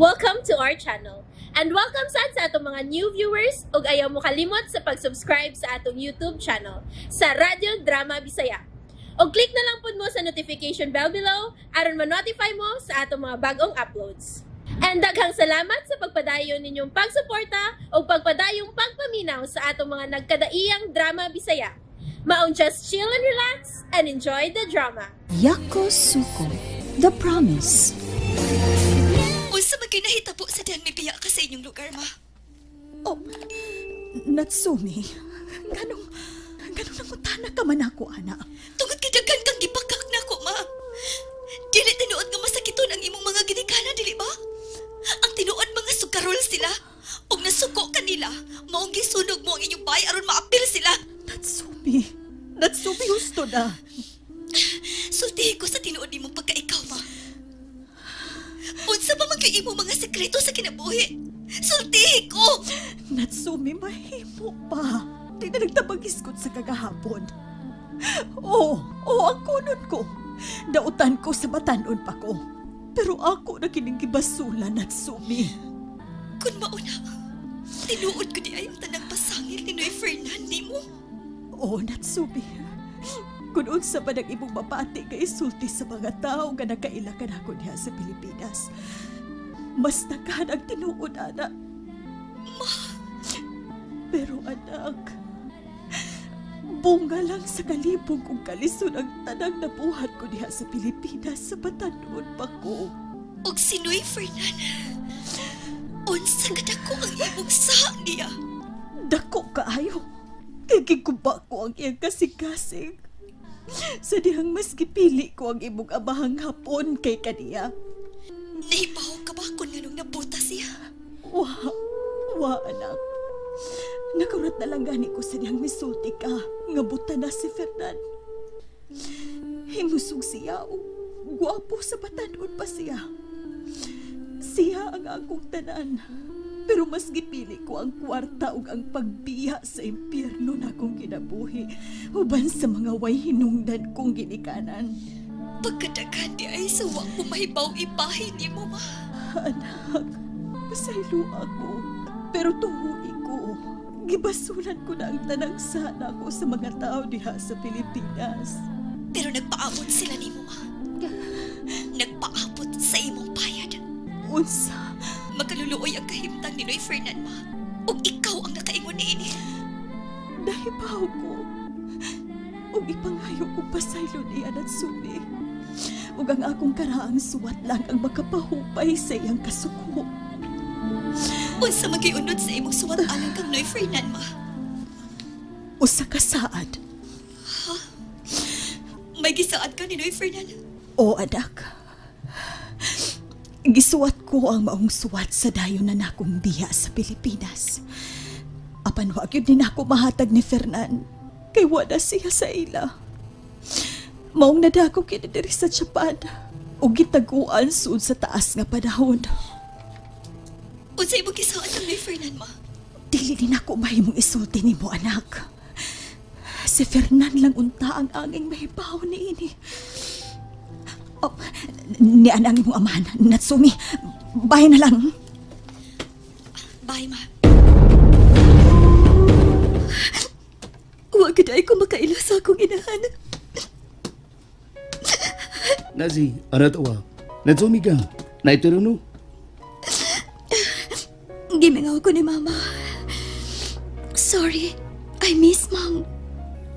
Welcome to our channel. And welcome sad sa atong mga new viewers ug ayaw mo kalimot sa pag-subscribe sa atong YouTube channel sa Radyo Drama Bisaya. Og click na lang pud mo sa notification bell below aron ma-notify mo sa atong mga bagong uploads. And daghang salamat sa pagpadayon ninyong pagsuporta ug pagpadayong pagpaminaw sa atong mga nagkadaiyang drama Bisaya. Maong just chill and relax and enjoy the drama. Yako Suko, The Promise. Unsa man kay nahitabo sa dihang mibiya ka sa inyong lugar, ma? Oh, Natsumi, ganong nangutana ka man ako, ana? Tungod kay daghan kang gibakak nako, ma. Dili tinuod nga masakiton ang imong mga ginikanan, dili ba? Ang tinuod mga sukarol sila. Ug nasuko kanila, maong gisunog mo ang inyong bahay aron maapil sila. Natsumi, Natsumi, husto na. Sultihi ko sa tinuod nimong pagkaikaw, ma. Unsa pa man kay imong mga sekreto sa kinabuhi? Sultihi ko! Natsumi, mahimo pa. Di na nagtabagisgot sa kagahapon. Oo, oo, ang kunon ko. Dautan ko sa batanon pa ko. Pero ako na kining gibasula, Natsumi. Kun mauna, tinuod ko di ay ang tanang pasangil ni Noy Fernan nimo. Oo, Natsumi. Kung unsa man ang imong mapati nga isulti sa mga tao nga nakaila ka nako diha sa Pilipinas, mas daghan ang tinuod, anak. Ma! Pero anak, bunga lang sa kalibog ug kalisod ang tanang nabuhat ko diha sa Pilipinas sa batanon pa ko. Og si Noy Fernan, unsa kadako ang imong sa niya? Dako kaayo. Kay giguba ko ang iyang kasing-kasing. Sa dihang mas gipili ko ang imong amahang Hapon kay kaniya. Nahibaw ka ba kung nganong nabuta siya? Wa, wa anak. Nakurat na lang gani ko sa dihang misulti ka nga buta na si Fernan. Himusog siya o gwapo sa batanon pa siya. Siya ang akong tanan. Pero mas gipili ko ang kwarta ug ang pagbiya sa impyerno na akong kinabuhi uban sa mga way hinungdan kong ginikanan. Pagkadaghan di ay sa wa ko mahibaw ibahin nimo, ma. Anak, pasaylo ako. Pero tuhui ko. Gibasulan ko na ang tanang sana ko sa mga tao diha sa Pilipinas. Pero nagpaabot sila nimo, ma. Nagpaabot sa imong bayad. Unsa? Makaluluoy ang kahimtang ni Noy Fernan, ma. Ug ikaw ang nakaingon niini. Nahibaw ko. Ug ipangayo ko pasaylo niya, Natsumi. Ug ang akong karaang suwat lang ang makapahupay sa iyang kasuko. Unsa man kay unod sa imong suwat alang kang Noy Fernan, ma? Usa ka saad. Ha? May gisaad ka ni Noy Fernan? O anak. Gisuwat ko ang maong suwat sa dayon na nakong biya sa Pilipinas. Apan wa gyud ni nako mahatag ni Fernan kay wala siya sa ila. Maong nadako kini diri sa Japan ug gitaguan sud sa taas nga panahon. Unsa imong gisaad kang Noy Fernan, ma? Dili ni nako mahimong isulti nimo, anak. Si Fernan lang unta ang anging mahibaw niini. Oh, nian ang imong amahan, Natsumi. Bye na lang. Bye, ma. Wa gid ay ko makaila sa akong inahan. Nazi, anata wa? Natsumi ka? Naitiro no? Gimingaw ko ni Mama. Sorry, I miss Mom.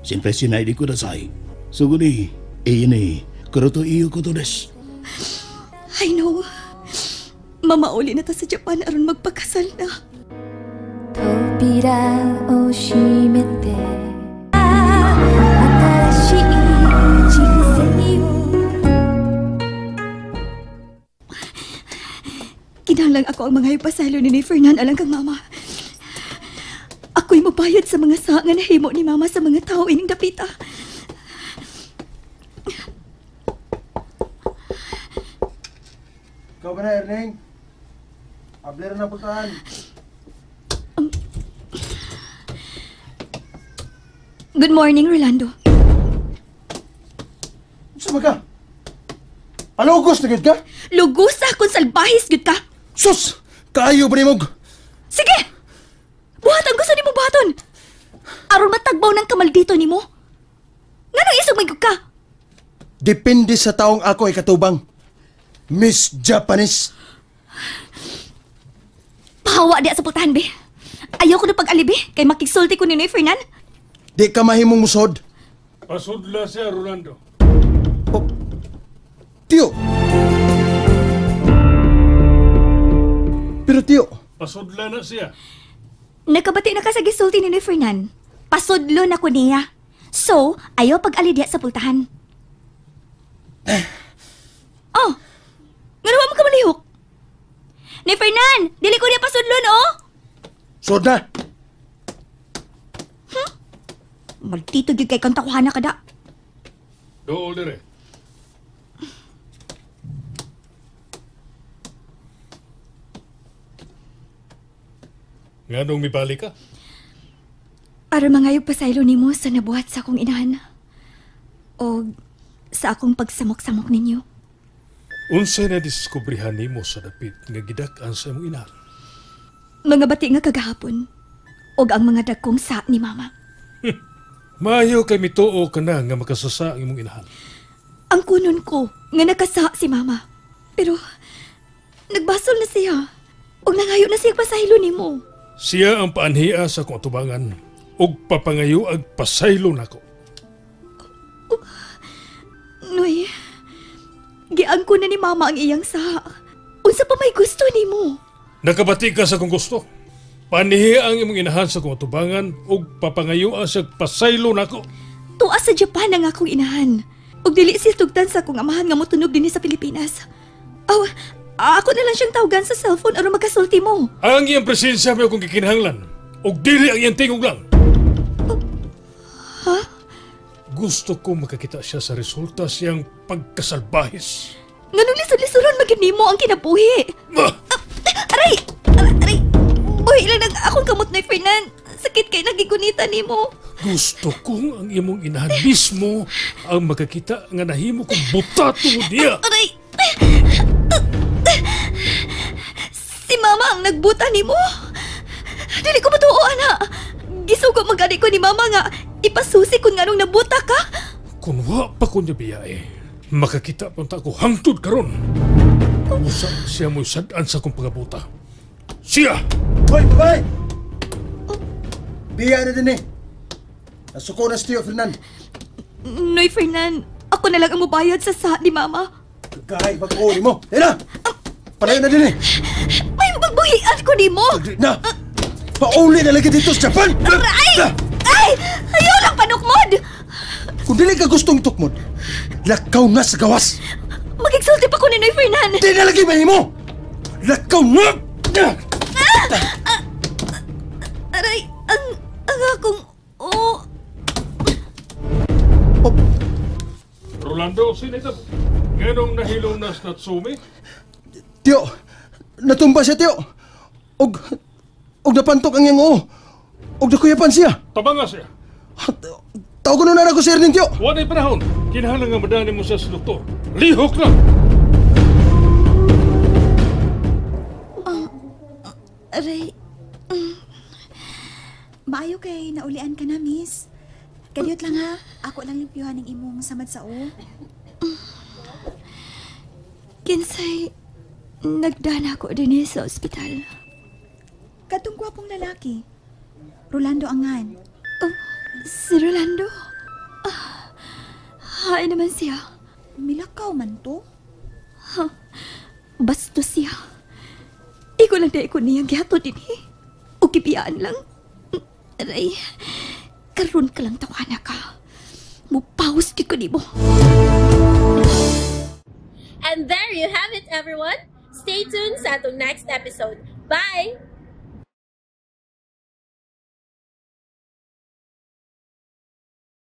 Siyempre sinay ko dasai. Suguni, iini, kuroto iyo ko to des. I know. Mamauli na ta sa Japan aron magpakasal na. 扉を閉めて新しい人生を Kinahanglan ako ang mga ipasaylo ni Fernan alang kang Mama. Ako'y mabayad sa mga saa nga nahimo ni Mama sa mga tao ining dapita. Ikaw ba na, Erneng? Ablera na puntahan. Good morning, Rolando. Saan ka? Palugos na gid ka? Lugos akong salbahis gid ka. Sus! Kaayo ba nimog? Sige! Buhat ang gusto nimo buhaton. Aron matagbaw ng kamaldito nimo. Nganong isog man ka? Depende sa taong ako ay katubang. Miss Japanese. Pahawa diya sa pultahan, be. Ayaw ko na pag-alibi kay makigsulti ko ni Noy Fernan. Di ka mahimong musod. Pasudla siya, Rolando. Oh, Tiyo. Pero Tiyo. Pasudla na siya. Nakabati na ka sa gisulti ni Noy Fernan. Pasudlo na ko niya. So, ayaw pag-ali diya sa pultahan. Oh, ngano mo ka malihok? Noy Fernan, dili ko niya pasudlo, no? Sod na! Maldito gyud kay kang takuhana ka da. Dool dire. Nganong mibalik ka? Aron mangayog pasaylo nimo sa nabuhat sa akong inahan. O sa akong pagsamok-samok ninyo. Unsay na diskubrihan nimo sa dapit nga gidak-an sa imong inahan? Mga bati nga kagahapon og ang mga dagkong sa ni mama. Maayo kay mituo ka na nga makasasa ang imong inahan. Ang kunon ko nga nakasa si mama. Pero nagbasol na siya. Og nangayo na siya pasaylo nimo. Siya ang paanhia sa akong atubangan ug papangayo ag pasaylo nako. Noy, giangko na ni mama ang iyang sa. Unsa pa may gusto nimo? Nakabati ka sa akong gusto. Paanhia ang imong inahan sa akong atubangan ug papangayo sa pasaylo nako. Tuwa sa Japan ang akong inahan. Ug dili siya tugtan sa akong amahan nga motunog dinhi sa Pilipinas. Aw, ako na lang siyang tawagan sa cellphone aron makasulti mo. Ang iyang presensya may akong gikinahanglan ug dili ang iyang tingog lang. Ha? Gusto ko makakita siya sa resulta siyang pagkasalbahis. Nganong lisod-lisoron magid nimo ang kinabuhi? Aray! Aray! Buhi lang nag akong kamot na Fernan. Sakit kay nagigunita nimo. Gusto kong ang imong inahan mismo ang makakita nga nahimo kong buta tungod niya. Aray! Si mama ang nagbuta nimo. Dili ko matuo, ana. Gisugo magani ko ni mama nga ipasusi kung nganong nabuta ka. Kung wa pa ko niya biyae, makakita punta ko hangtod karon. Usa siya mo'y sad-an sa akong pagabuta. Siya! Hoy, babay! Biya na din eh. Nasuko na si Tiyo Fernan. Noy Fernan, ako na lang ang mubayad sa sa ni mama. Kagay, pag-uuri mo. Yan na! Palayo na din eh. May magbuhian ko ni mo! Na! Pauli na lagi dito sa Japan! Aray! Ay! Ayaw lang panukmod! Kung dili ka gustong tukmod, lakaw na sa gawas! Magigsulti pa ko ni Noy Fernan! Di na lagi mahimo! Lakaw na! Aray! Ang akong... Oh! Oh. Rolando, sino ito? Ganong nahilom na sa Natsumi? Tiyo! Natumba siya, Tiyo! Og napantok ang iyang oo. Og nakuyapan siya. Tabanga siya. Tawagan na ako sa Ernin, Tiyo. Wala panahon. Kinahanglan nga madani mo siya sa doktor. Lihok na! Aray. Maayo kay naulian ka na, miss. Kadiyot lang ha. Ako lang limpyuhan ng imong samad sa o. Kinsay, nagdana ko din sa ospital. Katong gwapong lalaki. Rolando Angan. Oh, si Rolando? Hain naman siya. Milakaw man to. Ha, bastos siya. Iko lang na iko niyang gihato din eh. O gibiyaan lang. Aray, karon ka lang tawana ka. Mupaus gid ko nimo. And there you have it, everyone. Stay tuned sa atong next episode. Bye!